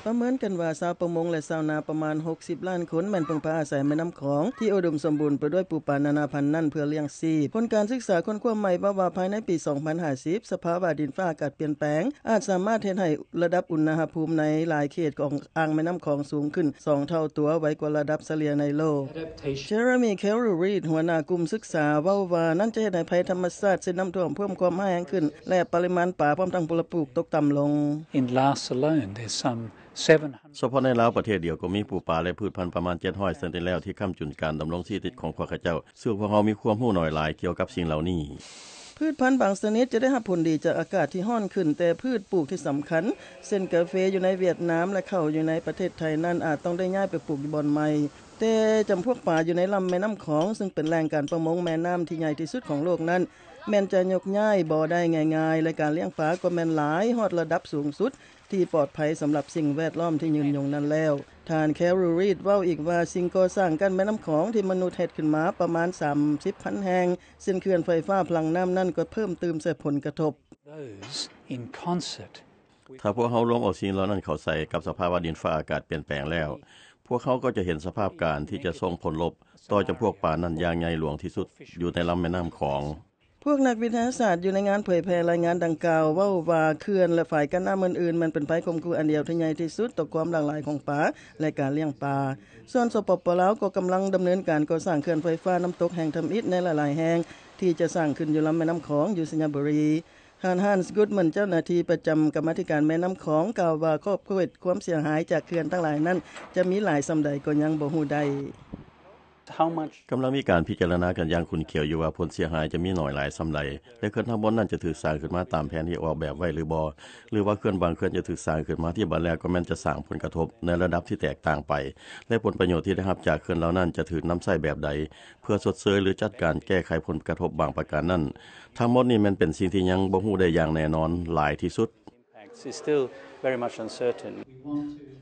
ປະເມີນກັນວ່າ ຊາວປະມົງ ແລະ ຊາວນາປະມານ ຫົກສິບລ້ານຄົນ ແມ່ນເພິ່ງພາອາໄສແມ່ນ້ຳຂອງ ທີ່ອຸດົມສົມບູນໄປດ້ວຍປູປານານາພັນນັ້ນເພື່ອລ້ຽງຊີບ. ຜົນການສຶກສາຄົ້ນຄວ້າໃໝ່ເວົ້າວ່າ ພາຍໃນປີສອງພັນຫ້າສິບ ສະພາວະດິນຟ້າອາກາດປ່ຽນແປງ ອາດສາມາດເຮັດໃຫ້ລະດັບອຸນຫະພູມໃນຫຼາຍເຂດຂອງອ່າງແມ່ນ້ຳຂອງສູງຂຶ້ນສອງເທົ່າຕົວ ໄວກວ່າລະດັບສະເລ່ຍໃນໂລກ. Jeremy Carroll Reid ຫົວໜ້າກຸ່ມສຶກສາເວົ້າວ່າ ນັ້ນຈະເຮັດໃຫ້ໄພທຳມະຊາດ ເຊັ່ນນ້ຳຖ້ວມ ເພີ່ມຄວາມຮ້າຍແຮງຂຶ້ນ ແລະ ປະລິມານປາ ພ້ອມທັງພົນລະປູກຕົກຕ່ຳລົງ. In Laos alone, there's some seven hundred ສະເພາະໃນລາວປະເທດດຽວກໍມີປູປາ ແລະ ພືດພັນປະມານ ເຈັດຮ້ອຍຊະນິດແລ້ວ ທີ່ຄ້ຳຈຸນການດຳລົງຊີວິດຂອງພວກເຂົາເຈົ້າ, ເຊິ່ງພວກເຮົາມີຄວາມຮູ້ໜ້ອຍຫຼາຍກ່ຽວກັບສິ່ງເຫຼົ່ານີ້. ພືດພັນບາງຊະນິດຈະໄດ້ຮັບຜົນດີຈາກອາກາດທີ່ຮ້ອນຂຶ້ນ, ແຕ່ພືດປູກທີ່ສຳຄັນ ເຊັ່ນກາເຟຢູ່ໃນຫວຽດນາມ ແລະ ເຂົ້າຢູ່ໃນປະເທດໄທນັ້ນ ອາດຕ້ອງໄດ້ຍ້າຍໄປປູກຢູ່ບ່ອນໃໝ່. ແຕ່ຈຳພວກປາຢູ່ໃນລຳແມ່ນ້ຳຂອງ ເຊິ່ງເປັນແຫຼ່ງການປະມົງແມ່ນ້ຳທີ່ໃຫຍ່ທີ່ສຸດຂອງໂລກນັ້ນ ແມ່ນຈະຍົກຍ້າຍບໍ່ໄດ້ງ່າຍໆ ແລະ ການລ້ຽງປາກໍແມ່ນຫຼາຍຮອດລະດັບສູງສຸດ ທີ່ປອດໄພສຳລັບສິ່ງແວດລ້ອມທີ່ຍືນຍົງນັ້ນແລ້ວ. ທ່ານ Carroll Reid ເວົ້າອີກວ່າ ສິ່ງກໍ່ສ້າງກັ້ນແມ່ນ້ຳຂອງທີ່ມະນຸດເຮັດຂຶ້ນມາປະມານສາມສິບພັນແຫ່ງ ເຊັ່ນເຂື່ອນໄຟຟ້າພະລັງນ້ຳນັ້ນ ກໍເພີ່ມຕື່ມໃສ່ຜົນກະທົບ. Those in concert ຖ້າພວກເຮົາລວມເອົາສິ່ງເຫຼົ່ານັ້ນເຂົ້າໃສ່ກັບສະພາວະດິນຟ້າອາກາດປ່ຽນແປງແລ້ວ, ພວກເຮົາກໍຈະເຫັນສະພາບການທີ່ຈະສົ່ງຜົນລົບຕໍ່ຈຳພວກປານັ້ນຢ່າງໃຫຍ່ຫຼວງທີ່ສຸດຢູ່ໃນລຳແມ່ນ້ຳຂອງ. ພວກນັກວິທະຍາສາດຢູ່ໃນງານເຜີຍແຜ່ລາຍງານດັ່ງກ່າວເວົ້າວ່າ ເຂື່ອນ ແລະ ຝາຍກັ້ນນ້ຳອື່ນໆ ແມ່ນເປັນໄພຂົ່ມຂູ່ອັນດຽວທີ່ໃຫຍ່ທີ່ສຸດຕໍ່ຄວາມຫຼາກຫຼາຍຂອງປາ ແລະ ການລ້ຽງປາ. ສ່ວນ ສປປ ລາວ ກໍກຳລັງດຳເນີນການກໍ່ສ້າງເຂື່ອນໄຟຟ້ານ້ຳຕົກແຫ່ງທຳອິດໃນຫຼາຍໆແຫ່ງ ທີ່ຈະສ້າງຂຶ້ນຢູ່ລຳແມ່ນ້ຳຂອງ ຢູ່ໄຊຍະບູລີ. ທ່ານ Hans Gutmann ເຈົ້າໜ້າທີ່ປະຈຳກຳມາທິການແມ່ນ້ຳຂອງ ກ່າວວ່າ ຂອບເຂດຄວາມເສຍຫາຍຈາກເຂື່ອນທັງຫຼາຍນັ້ນ ຈະມີຫຼາຍສ່ຳໃດກໍຍັງບໍ່ຮູ້ໄດ້. How much ກຳລັງມີການພິຈາລະນາກັນຢ່າງຂຸ້ນຂ້ຽວຢູ່ວ່າ ຜົນເສຍຫາຍຈະມີໜ້ອຍຫຼາຍສ່ຳໃດ ແລະ ເຂື່ອນທັງໝົດນັ້ນຈະຖືກສ້າງຂຶ້ນມາຕາມແຜນທີ່ອອກແບບໄວ້ຫຼືບໍ່ ຫຼືວ່າເຂື່ອນບາງເຂື່ອນຈະຖືກສ້າງຂຶ້ນມາທີ່ບັດແລ້ວກໍແມ່ນຈະສ້າງຜົນກະທົບໃນລະດັບທີ່ແຕກຕ່າງໄປ ແລະ ຜົນປະໂຫຍດທີ່ໄດ້ຮັບຈາກເຂື່ອນເຫຼົ່ານັ້ນຈະຖືກນຳໃຊ້ແບບໃດ ເພື່ອຊົດເຊີຍ ຫຼື ຈັດການແກ້ໄຂຜົນກະທົບບາງປະການນັ້ນ. ທັງໝົດນີ້ແມ່ນເປັນສິ່ງທີ່ຍັງບໍ່ຮູ້ໄດ້ຢ່າງແນ່ນອນຫຼາຍທີ່ສຸດ. Impacts is still very much uncertain.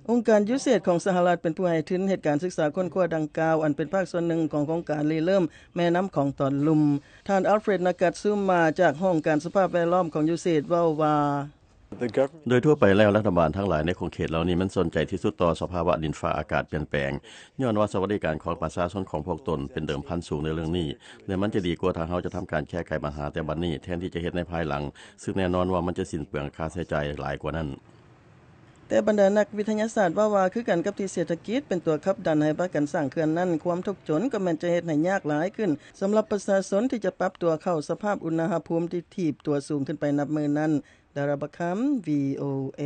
ອົງການ USAID ຂອງສະຫະລັດເປັນຜູ້ໃຫ້ທຶນເຮັດການສຶກສາຄົ້ນຄວ້າດັ່ງກ່າວ ອັນເປັນພາກສ່ວນໜຶ່ງຂອງໂຄງການລິເລີ່ມແມ່ນ້ຳຂອງຕອນລຸ່ມ. ທ່ານ Alfred Nagatsuma ຈາກຫ້ອງການສະພາບແວດລ້ອມຂອງ USAID ເວົ້າວ່າ The government ໂດຍທົ່ວໄປແລ້ວ ລັດຖະບານທັງຫຼາຍໃນຂົງເຂດເຫຼົ່ານີ້ແມ່ນສົນໃຈທີ່ສຸດຕໍ່ສະພາວະດິນຟ້າອາກາດປ່ຽນແປງ ຍ້ອນວ່າສະຫວັດດີການຂອງປະຊາຊົນຂອງພວກຕົນເປັນເດີມພັນສູງໃນເລື່ອງນີ້ ແລະ ມັນຈະດີກວ່າຖ້າເຮົາຈະທຳການແກ້ໄຂບັນຫາແຕ່ບັດນີ້ ແທນທີ່ຈະເຮັດໃນພາຍຫຼັງ, ຊຶ່ງແນ່ນອນວ່າມັນຈະສິ້ນເປືອງຄ່າໃຊ້ຈ່າຍຫຼາຍກວ່ານັ້ນ. ແຕ່ບັນດານັກວິທະຍາສາດເວົ້າວ່າ ຄືກັນກັບທີ່ເສດຖະກິດເປັນຕົວຂັບດັນໃຫ້ພາກັນສ້າງເຂື່ອນນັ້ນ, ຄວາມທຸກຈົນກໍແມ່ນຈະເຮັດໃຫ້ຍາກຫຼາຍຂຶ້ນສຳລັບປະຊາຊົນທີ່ຈະປັບຕົວເຂົ້າສະພາບອຸນຫະພູມທີ່ຖີບຕົວສູງຂຶ້ນໄປນັບມື້ນັ້ນ. ດາຣາ ບະຄຳ ວີ ໂອ ເອ.